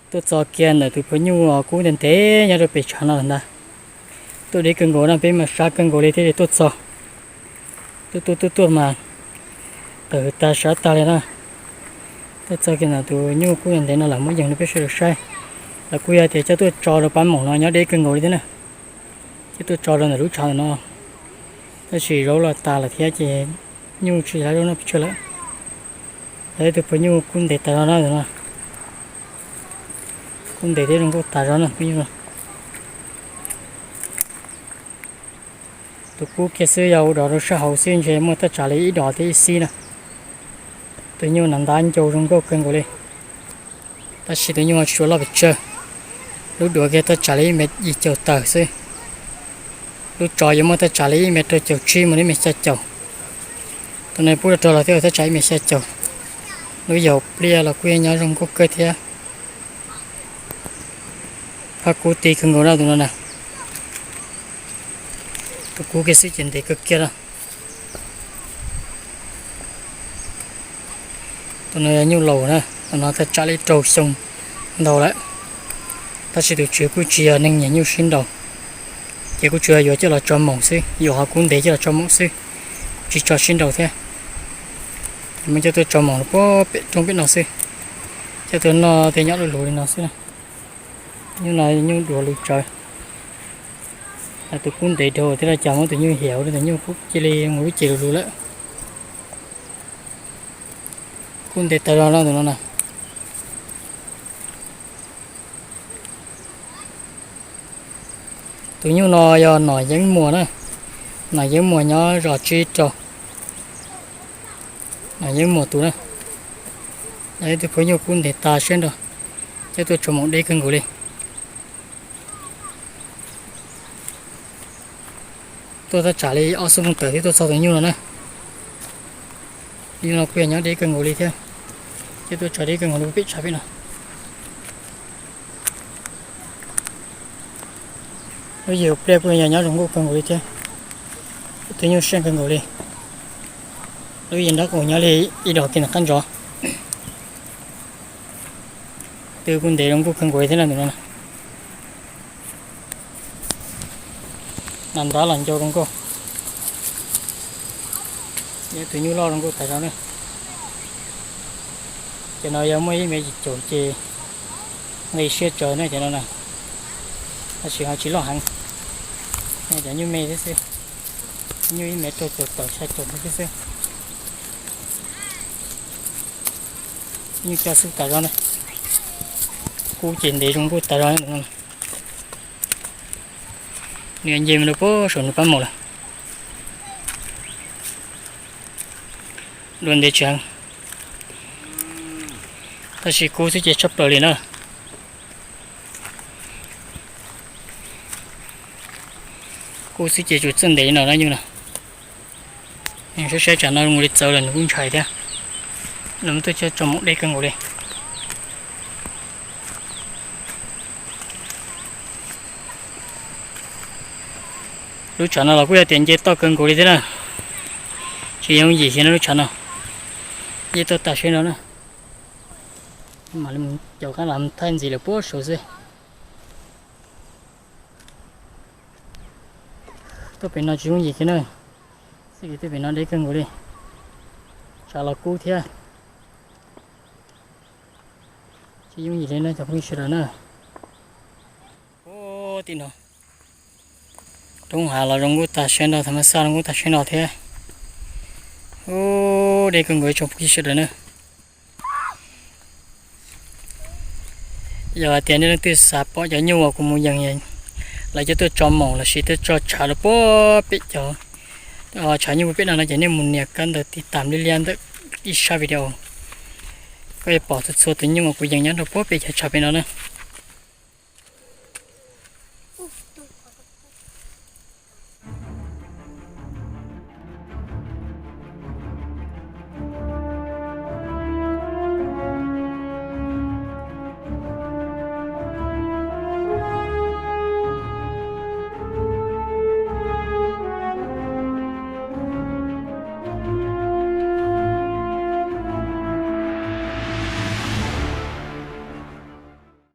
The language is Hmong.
Tuaj txog kiag ntawm tus phaw nyuj kub ntev ntev nyob rau pem tshav no lawm ntag. Tuaj deb kawg nkaus na, peb mas sab kawg nkaus li thiaj li tuaj txog. Tuaj tuaj tuaj tuaj mas tawm tag sab tag li na. Tuaj txog kiag ntawm tus nyuj kub ntev ntev no lawm muab yees rau peb sawv daws saib. Lawv kuj yog tias coj tuaj tso rau pab moom no nyob deb kawg nkaus li thiab na. Coj tuaj tso rau ntawm lub tshav ntawm no, tab sis zaub los tas lawm thiab ces nyuj tsis hab zaub noj pes tsawg lawm. Yog ib tug phaw nyuj kub ntev tas zog no, kub ntev thiab zoo nkauj tas zog no. Tus kub kiag xwb yog ua dov rau sab hauv xwb ntshe muaj thaj tsam li ib dos thiab ib xib na. Tus nyuj no ntab ncau zoo nkauj kawg nkaus li. Tab sis tus nyuj tsis tshua loj pes tsawg, lub duav kiag thaj tsam li ib mev yim caum tawm xwb. Lub tsov yuav muaj thaj tsam li ib mev rau caum tsib mus li ib mev xya caum. Tus no pub rog los thiaj thaj tsam ib mev xya caum. Lub yaum pliaj los kuj nyob zoo nkauj kawg thiab. Phaj kub ti kawg nkaus na tus no na. Tus kub kiag xwb ces ntev kawg kiag na. Tus no yog nyuj laus na, tus no thaj tsam li rau xyoo ntau lawm. Tab sis tus tswv kuj tsis yog neeg nyiam nyuj sib nraus, ces kuj tsuas yuav coj los tso moom xwb, yuav ho kub ntev coj los tso moom xwb, tsis tso sib nraus thiab. Muab coj tuaj tso moom rau pem roob pem no xwb, coj tuaj noj tej nyob luv luv li no xwb na. Nyuj no nyuj duav lus tsawv. Tus kub ntev dhau thiab los cas muab tus nyuj hiam ua rau tus nyuj kub cia li mus lub cev lus lus lawm. Kub ntev tas zog no tus no na. Tus nyuj no yog nom yeeb muas na, nom yeeb muas nyob zos tsib rau, nom yeeb muas tus na. Yog ib tug phaw nyuj kub ntev tas siab nrog, coj tuaj tso moom deb kawg nkaus li. Tuaj thaj tsam li ob xuab moos tawm thiab tuaj txog tus nyuj no na. Nyuj no kuj yog nyob deb kawg nkaus li thiab, coj tuaj tso deb kawg nkaus li pem tshav pem no. Lub yaum pliaj kuj yog nyob zoo nkauj kawg nkaus li thiab. Tus nyuj siab kawg nkaus li. Lub yaum nrab qaum nyob li ib dos kiv ntawm qab ntsov. Twb kuj ntev zoo nkauj kawg nkaus li thiab na tus no. Nas ntab los ncau zoo nkauj. Yog tus nyuj loj zoo nkauj tas zog na. Cov no yog muaj ib mev yim caum ces nqi siab tsawv na cov no na. Tab sis ho tsis loj heev, cov nyuj me thiab xwb. Nyuj ib mev rau caum tawm xya caum thiab xwb. Nyuj coj xub tas zog na. Kub ces ntev zoo nkauj tas zog no. Nws nce mus rau pem saum nws pab maum lawm. Dua ntev tsis heev, tab sis kub xwb ces tshaj plaws li na. Kub xwb ces tsuas txawj ntev li no na nyuj na. Saib saib tsam no mus li txawv lawm nws kuj ntshai thiab. Nws muab tuaj coj tso moom deb kawg nkaus li. Lub tshav no los kuj yog tias nce toj kawg nkaus li thiab na. Tsis yooj yim xyov na lub tshav no. Nce toj tas siab no na. Mam li mus caum qab los thaij ntxiv lawm puag saud xwb. Tuaj pem no tsis yooj yim thiab na. Xib kwv tuaj pem no deb kawg nkaus li. Tshav los kub thiab. Tsis yooj yim li na cov phooj ywg sawv daws na. Ub, tim no roob hav los zoo nkauj tas siab no, thaj ma xaj zoo nkauj tas siab no thiab. Ub, deb kawg nkaus ib tsoom phooj ywg sawv daws na. Yog hais tias nej leej twg xav pom cov nyuj uas kuv mus yees, lawv coj tuaj tso moom los sis tuaj tso tshav rau puag pem cov tshav nyuj puag pem no no ces nej mus nias kab ntawv tiv tam liab liab ntawm ib sab video, koj yuav pom txhua txhua tus nyuj uas kuv yees nyob rau puag pem cov tshav pem no na.